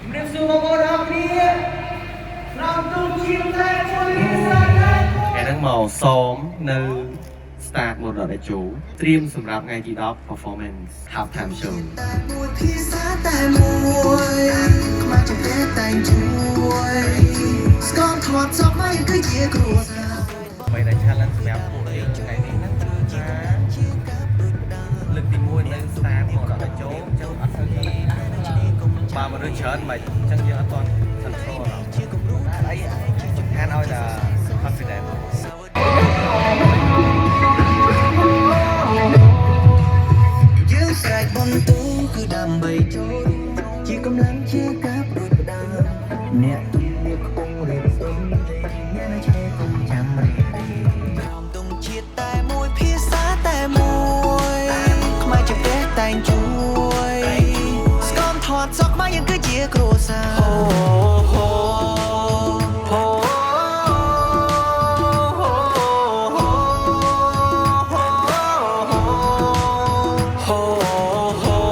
ជំរាបសួរបងប្អូនអរគ្នាត្រង់ទូជាតែមួយនេះស្រាយតែ ថ្ងៃហ្នឹងមកសមនៅ start មរតកតេជោត្រៀមសម្រាប់ថ្ងៃទី10 performance half time show តែមួយភាសាតែមួយខ្មែរជាទេតែងជួយស្គមធាត់សពមកគឺជាគ្រួសារ អ្វីដែល challenge សម្រាប់ពួកយើងថ្ងៃនេះហ្នឹងគឺថាលើកទី1នៅ start មរតកតេជោអញ្ចឹងអត់សូវទៅបើមនុស្សច្រើនមិនអញ្ចឹងយើងអត់ទាន់ control អារម្មណ៍តែអីសំខាន់ឲ្យតែ confident យើងស្រែកបន្ទូគឺដើម្បីចូលរួមជាកម្លាំងជាការព្រួយផ្ដើមអ្នកទូអ្នកកំពុងរៀបទុំអ្នកនៅឆ្នេរកុំចាំរៀបក្រោមទងជាតិតែមួយភាសាតែមួយខ្មែរជាផ្ទះតែងជួយស្គមធាត់សក់ខ្មែរយើងគឺជាគ្រួសារហូហូហូហូហូហូហូ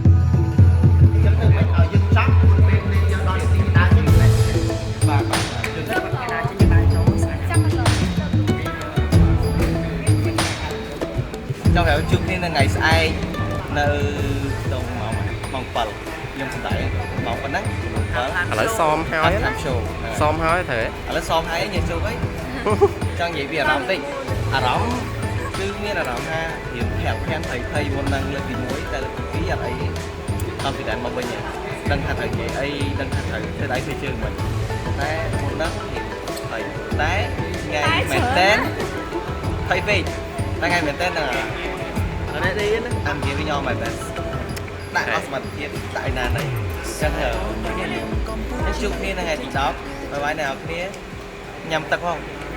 ចឹងទៅមិនឲ្យយើងចប់ពេលនេះយើងដល់ទីដើមយើងលេ បាទបាទជួយ គេដើរចេញដើរចូលស្អាត ចាំមកដល់ ចង់ឲ្យជួបគ្នានៅថ្ងៃស្អែកនៅក្នុងម៉ោងម៉ោង7ខ្ញុំសំដែងម៉ោងប៉ុណ្ណឹង7 ឥឡូវសមហើយណា តាម show សមហើយត្រូវ ឥឡូវសមហើយញ៉ាំជោគហើយចង់និយាយពីអារម្មណ៍តិចអារម្មណ៍គឺមានអារម្មណ៍ថារៀងភាក់ភាន់ភ័យភ័យមុននឹងលើកទី1តែលើកទី2អត់អីទេ confident មកវិញដឹងថាត្រូវនិយាយអីដឹងថាត្រូវធ្វើដៃធ្វើជើងមិនតែមុនហ្នឹងរៀងភ័យតែថ្ងៃមែនតែនភ័យពេកតែថ្ងៃមែនតែនហ្នឹង ready ហ្នឹង I'm giving all my best ដាក់អស់សមត្ថភាពដាក់ឯណាណីអញ្ចឹងទៅជួបគ្នានៅថ្ងៃទី10បាយបាយអ្នកនរគ្នាញ៉ាំទឹកផង។